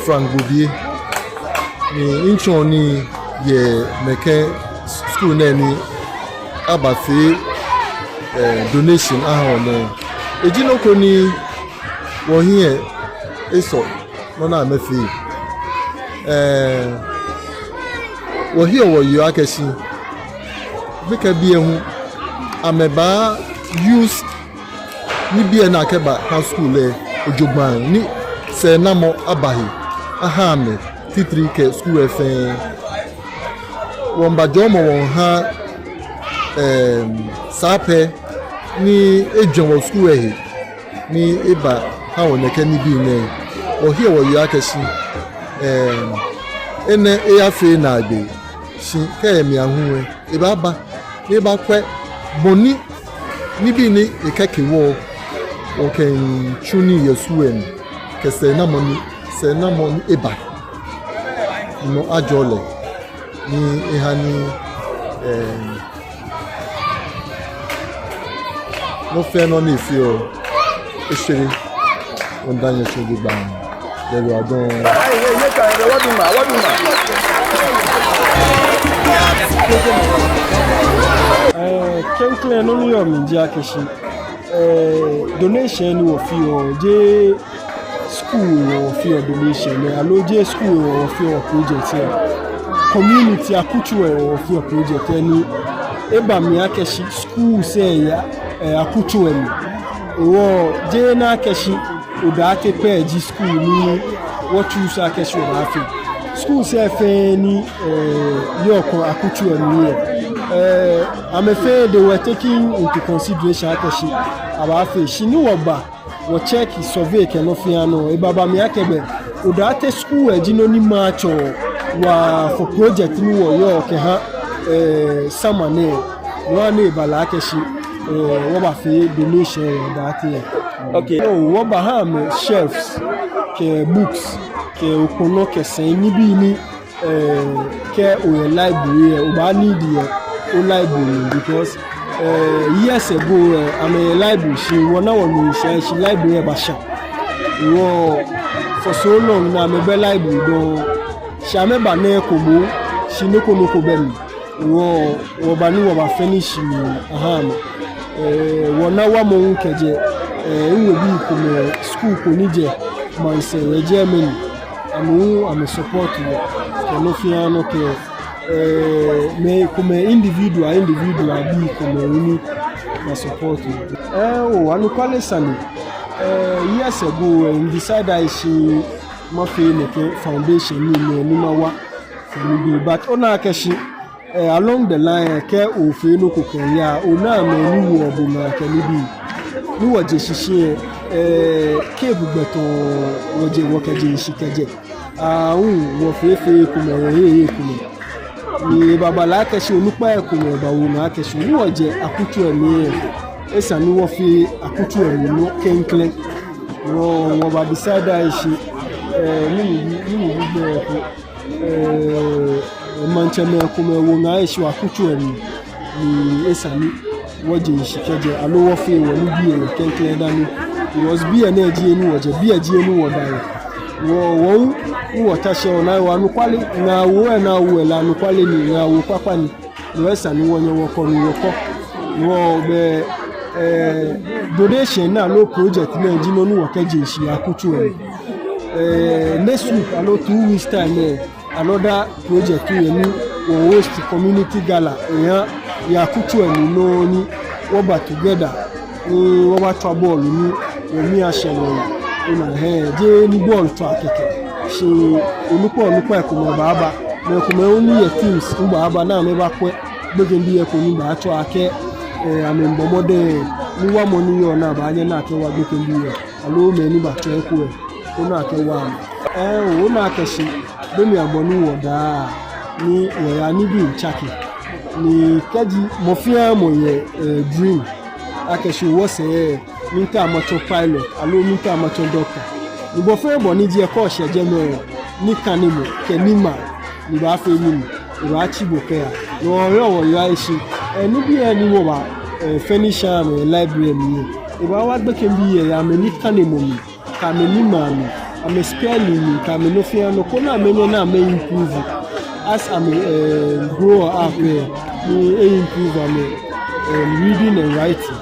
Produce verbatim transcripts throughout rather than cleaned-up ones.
Frank Bobie, ni mitsɔ nii yɛ nɛkɛ school nɛɛ ni abafee, eh, donation aha wɔ nɛɛ. Eji nɔ ko ni wɔhiɛ esɔ nɔ ni amɛfee. Eh, wɔheɔ wɔyeɔ akɛ shi gbekɛbii lɛ hu amɛbaa use nibii lɛ ni akɛbaha school lɛ jogbaŋŋ ni sɛɛnamɔ aba he aha amɛ titri kɛ school lɛ fɛɛ. Wɔmiiba jɔɔmɔ wɔmiiha, ehm, Saapɛ ni ejwɛŋ wɔ school lɛ he ni ebaha wɔ nɛkɛ nibii nɛɛ. Wɔheɔ wɔyeɔ akɛ shi, ehm, enɛ eyafee naagbee, shi kɛ eyɛ mli ahu lɛ, ebaaba ni ebakwɛ bɔ ni nibii ni ekɛke wɔ, wɔkɛmiitsu nii yɛ school lɛ mli, kɛ sɛɛnamɔ ni, sɛɛnamɔ ni eba. Nyɔŋmɔ ajɔɔ lɛ ni eha ni, eh, nɔ fɛɛ nɔ ni efeɔ lɛ, eshwere. Wɔmiida nyɛ shi jogbaŋŋ. Yɛ Yehowa dɔŋŋ. Eh, klɛŋklɛŋ nɔ ni yɔɔ mli ji akɛ shi, eh, donation ni wɔfeɔ, jeee school hewɔ wɔfeɔ donation lɛ, aloo jeee school hewɔ wɔfeɔ project lɛ. Community akutso hewɔ wɔfeɔ project lɛ ni eba mli akɛ shi school sɛɛ ya, eh, akutso lɛ mli. Hewɔ jeee nakai akɛ shi Odaate pɛ ji school ni wɔ choose akɛ shi wɔbaafee. School sɛɛ fɛɛ ni, eh, yɔɔ kɔ akutso lɛ mli lɛ, eh, amɛ fɛɛ they were taken into consideration akɛ shi abaafee. Shi ni wɔba, wɔ check, survey kɛ nɔ fɛɛ nɔ, ebaba mli akɛ bɛ Odaate school lɛ ji nɔ ni match-ɔ waa for project ni wɔyɔɔ kɛha, eh, summer nɛɛ. No hewɔ ni eba lɛ akɛ shi, eh, wɔbafee donation yɛ Odaate lɛ. Okay. So, wɔbaha amɛ shelves, kɛ books, kɛ okpɔlɔ, kɛ sɛi nibii ni, eh, kɛ oyɛ library lɛ, obaa need yɛ o library mli, because, eh, years ago, eh, amɛyɛ library shi wɔna wɔnu shi, shi library lɛ bashã. Wɔ, for so long ni amɛbɛ library dɔŋŋ, shi amɛbana eko moŋ, shi nɔ ko nɔ ko bɛ mli. Wɔ, wɔba ni wɔba furnish mli aha amɛ. Eh, wɔna wamɔ hu kɛjɛ, eh, wɔwebii komɛi school ko ni jɛ maŋsɛɛ yɛ Germany. Amɛ hu amɛ support wɔ kɛ nɔ fɛɛ nɔ kɛ, eh, mɛi komɛi individual, individual bii komɛi hu ni ba support wɔ. Eh, oo, anɔkwale sane. Eh, years ago, eh, mi decide akɛ shi mafee nɛkɛ foundation nii nɛɛ ni mawa kɛ nibii. But ona akɛ shi, eh, along the line, eh, kɛ ofee nɔ ko kɛya, ona mɛi ni woɔ bo ŋaa kɛ nibii. Ni wɔje shishi lɛ, eh, kɛ bu gbɛ tɔɔ wɔje wɔkɛje shishi kɛjɛ. Aa, hu, wɔfee fee komɛi, wɔhe he komɛi. Ni ebaba lɛ akɛ shi onukpai komɛi bawo ŋaa akɛ shi ni wɔjɛ akutso lɛ mli lɛ, esa ni wɔfee akutso lɛ mli nɔ klɛŋklɛŋ. Wɔ, wɔba decide akɛ shi, eh, ni mi, ni mi gbɛ ko, eh, maŋtsɛmɛi komɛi wo ŋaa akɛ shi wɔ akutso lɛ mli ni esa ni wɔje shishi kɛjɛ, aloo wɔfee wɔnibii lɛ klɛŋklɛŋ dani. Because biɛ nɛɛ ji he ni wɔjɛ, biɛ ji he ni wɔda yɛ. Wɔ, wɔ hu, ni wɔta shi wɔna wɔ anɔkwale, ŋaawoo lɛ, ŋaawoo lɛ anɔkwale ni, ŋaawoo kpakpa ni. No hewɔ esa ni wɔnyɛ wɔkɔ ni wɔkɔ. Wɔbɛ, eh, donation nɛɛ aloo project nɛɛ ji nɔ ni wɔkɛje shishi yɛ akutso lɛ. Eh, next week aloo two weeks time lɛ, another project yɛ ni wɔ host community gala, eha yɛ akutso lɛ mli nɔŋŋ ni wɔba together ni wɔbatswa bɔɔlu ni wɔmii ashɛ nɔ. Ona, hɛɛ, jeee ni bɔɔlu tswaa kɛkɛ, shi onukpa onukpa komɛi baaba, mɛi komɛi hu ni yɛ teams hu baaba ni amɛbakwɛ gbekɛbii lɛ koni baatswa akɛ, eh, amɛmiibɔ mɔdɛŋ ni wamɔ ni yɔɔ ni abaanyɛ ni akɛwa gbekɛbii lɛ, aloo mɛi ni batswa eko lɛ, koni akɛwa amɛ. Eh, ona akɛ shi be mli abɔ ni wɔdaa ni wɔyaa nibii miitsake. Ni kɛji mɔ fɛɛ mɔ yɛ, eh, dream akɛ shi wɔsɛɛ, miitao matsɔ pilot, aloo miitao matsɔ doctor. Ni bɔ fɛɛ bɔ ni ji lɛ, kɛ oshɛ jɛmɛ, nikanemɔ kɛ nimaa ni baafee nii ni ebaatsi bo kɛya. No hewɔ wɔyeɔ akɛ shi, eh, nibii lɛ ni wɔba, eh, furnish amɛ library mli lɛ, ebaawa gbekɛbii lɛ yɛ amɛnikanemɔ mli kɛ amɛnimaa mli. Amɛ spelling ni, kɛ amɛ nɔ fɛɛ nɔ, koni amɛnyɛ ni amɛ improve. As amɛ, eh, grow up, eh, ni e improve amɛ, eh, reading and writing.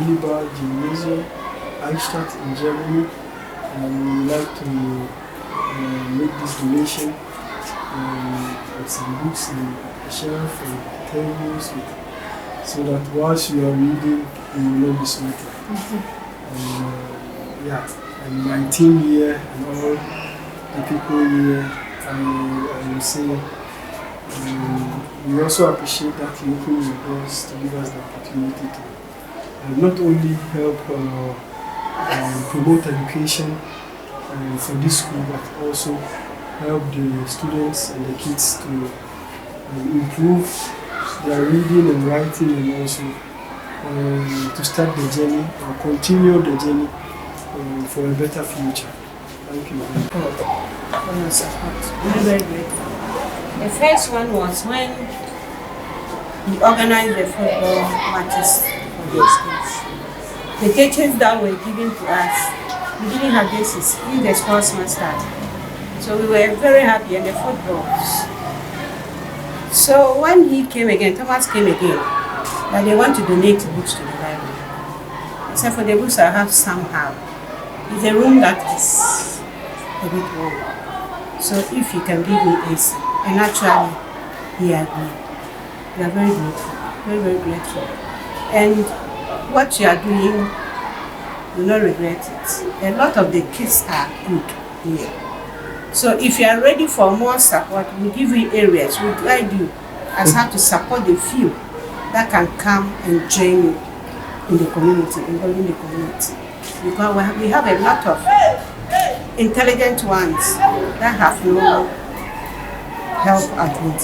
Winneba Gymnasium, Eichstätt in Germany. And we would like to, uh, make this donation, um, with some books and a shelf and tables, so that whilst you are reading, you will not be sweating. And, uh, yeah, and my team here and all the people here, I, I will say, um, we also appreciate that you open your doors to give us the opportunity to, uh, not only help, uh, um, promote education, uh, for this school, but also help the students and the kids to, um, improve their reading and writing, and also, um, to start the journey or continue the journey, um, for a better future. Thank you very much. God for your support. I'm very grateful. The first one was when we organized the football matches for the schools. The teachers that were given to us, we didn't have jerseys, we the sports master. So we were very happy and the footballs. So when he came again, Thomas came again, that they want to donate books to the library. I said, "For the books I have somehow. It's a room that is a bit warm. So if you can give me A C." And actually, he agreed. We are very grateful, very, very grateful. And what you are doing, you will not regret it. A lot of the kids are good here. So if you are ready for more support, we give you areas, we guide you as how to support the few that can come and join you in the community, involving the community. Because we have, we have a lot of intelligent ones that have no help at all.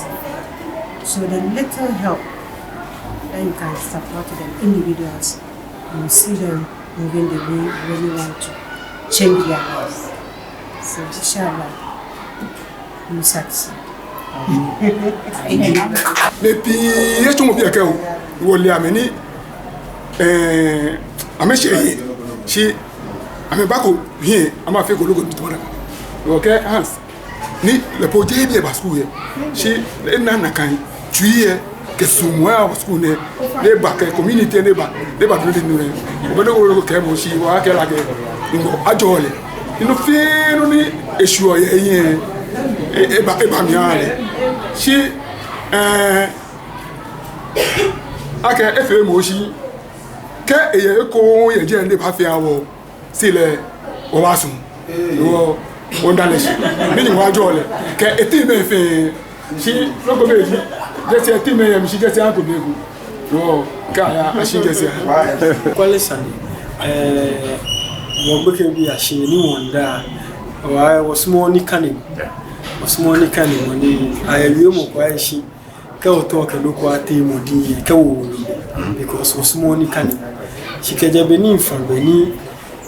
So the little help that you can support them, individuals, you will see them moving the way you really want to change their lives. So, inshallah, you will succeed. Mɛi pii etsɔmɔ biɛ kɛ o, wɔle amɛ ni, eh, amɛshɛ hiɛ, shi amɛbako hiɛ, amɛfee ko loko ni tɔmɔ da. Wɔkɛ Hans ni lɛ po jeee biɛ eba school yɛ. Shi ena nakai tsui yɛ kɛ suɔmɔ yɛ school nɛɛ. Ni eba kɛ community ni eba, ni eba do nii nɛɛ. Obɛ nɔ ko loko kɛ mɔ shi wɔkɛ lɛ kɛ. Nɔ ajɔɔ lɛ. Nɔ fɛɛ nɔ ni eshwieɔ yɛ hiɛ. E, eba, eba mli aha lɛ. Shi, eh, akɛ efee mɔ shi. Kɛ eyɛ eko yɛ jɛi ni ebaafee aha wɔ. Shi lɛ, wɔbaasumɔ. Wɔ, wɔmiida lɛ shi. Ni Nyɔŋmɔ ajɔɔ lɛ. Kɛ eteŋ mɛi fɛɛ. Shi, nɔ ko bɛ ji. Jersey eteŋ mɛi yɛ mli shi jersey ko bɛ ko. Wɔ, kɛ aya, ashi jersey. Kwale sane. Eh, wɔgbekɛbii ashɛ ni wɔmiida. Wɔ, wɔsumɔɔ ni kane. Wɔsumɔɔ ni kane, mɔ ni, ayɛ wiemɔ ko aye shi. Kɛ otao kɛ nɔ ko atee mɔ dɛŋ lɛ, kɛ owo lɛ, because osumɔɔɔ nikanemɔ. Shi kɛjɛ be ni mifa gbɛ ni,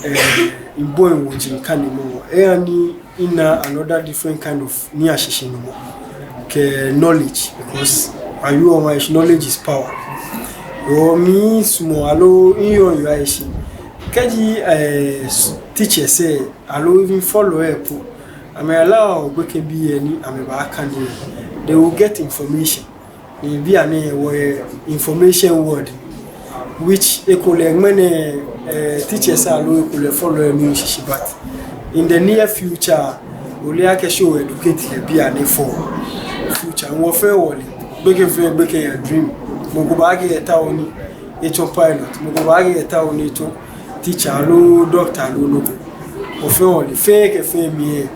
eh, mibɔi woji nikanemɔ, eha ni mina another different kind of nii ashishinumɔ kɛ knowledge, because ayi wɔ akɛ knowledge is power. Yoo, misumɔɔ aloo miyɔɔ yoo ashi. Kɛji, eh, s-, teachers lɛ, aloo even fɔlɔi lɛ po, amɛ allow gbekɛbii lɛ ni amɛbaakane lɛ, they will get information. Ni bianɛ wɔyɛ information world, which ekolɛ ŋmɛnɛ, eh, teachers aloo ekolɛ fɔlɔi lɛ miishi shishi, but in the near future, ole akɛ shi o-educate lɛ bianɛ for future. Wɔ fɛɛ wɔle, gbekɛ fɛɛ gbekɛ yɛ dream. Mɔ ko baakɛɛ etao ni etsɔ pilot, mɔ ko baakɛɛ etao ni etsɔ teacher aloo doctor aloo nɔ ko. Wɔ fɛɛ wɔle, fɛɛ kɛ fɛɛ mli lɛ,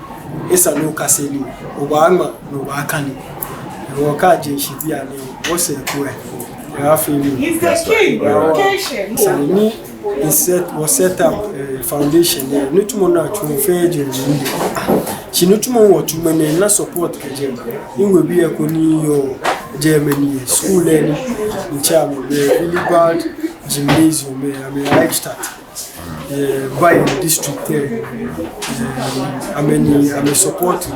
esa ni okase nii, obaaŋma ni obaakane. Hewɔ kaaje shi bianɛ, wɔsɛɛ ko lɛ, ebaafee nii. He's the king. Education. Esa ni mi-set, wɔ-set up, eh, foundation lɛ, nitsumɔ ni atsuɔ fɛɛ jɛ mli. Shi nitsumɔ wɔtsuɔ ŋmɛnɛ, mina support kɛjɛ miwebii lɛ koni yɔɔ jɛmɛ ni school lɛ ni, ni tsɛ amɛ, eh, Willibald Gymnasium, eh, amɛ Eichstatt, eh, Bayern district, eh, eh, amɛ ni amɛ-support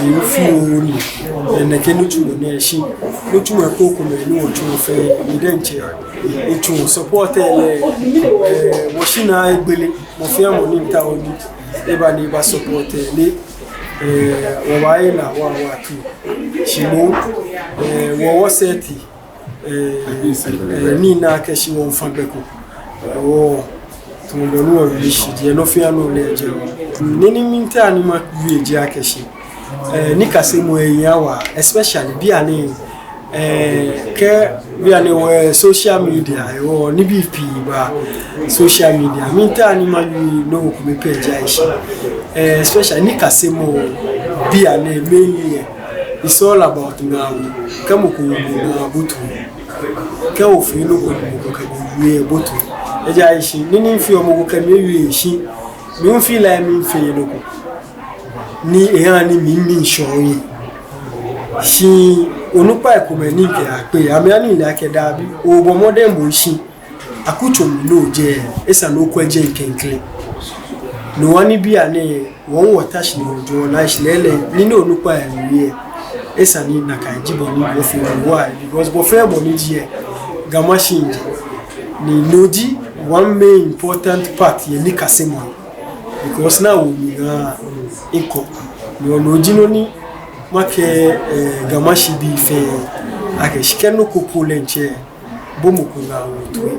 ni ofi o ni, eh, nɛkɛ nitsumɔ nɛɛ shi, nitsumɔ krokomɛi ni wɔtsuɔ fɛɛ, mi diɛŋtsɛ mitsuɔ. Support lɛ, eh, wɔshinaa egbele, mɔ fɛɛ mɔ ni taoɔ ni eba ni eba-support lɛ, eh, wɔbaaye naa waa waa tu. Shi moŋ, eh, wɔ wɔ-set, eh, eh, nii ni akɛ shi wɔmiifa gbɛ ko. Wɔ, tamɔ bɔ ni wɔwie shishi, jeee nɔ fɛɛ nɔ lɛ jɛ wɔ. Nɔ ni miitao ni mawie ji akɛ shi, eh, nikasemɔ lɛ ehi waa, especially bianɛ, eh, kɛ bianɛ wɔ social media, wɔ nibii pii ba social media. Miitao ni mawie nɔ ko kome pɛ ji akɛ shi, eh, especially nikasemɔ bianɛ mainly lɛ, it's all about ŋaawoo. Kɛ mɔ ko wo bo ŋaawoo, bo too. Kɛ ofee nɔ ko ni mɔ ko kɛ bo wie, bo too. Ejaakɛ shi nɔ ni mifeɔ, mɔ ko kɛ mi wie shi, mi hu mi-feel like mifeee nɔ ko ni eha ni mi, miishɔ oyi. Shi onukpai komɛi ni mikɛ akpe, amɛha ni mile akɛ dabi, obɔ mɔdɛŋ bo shi. Akutso mli ni ojɛ, esa ni okwɛ jɛi klɛŋklɛŋ. No hewɔ ni bianɛ, wɔ hu wɔta shi ni wɔjɔɔ, ni ashi lɛɛlɛŋ, nɔ ni onukpai lɛ wie lɛ, esa ni nakai ji bɔ ni wɔfeɔ wɔ, because bɔ fɛɛ bɔ ni ji lɛ, Ga Mashie ji. Ni no ji one main important part yɛ nikasemɔ. Because naa wo mi ŋa eko. No, no ji nɔ ni makɛɛ, eh, Ga Mashie bii fɛɛ akɛ shi kɛ nɔ ko po lɛ ntsɛ, bo mɔ ko ŋaawoo toi.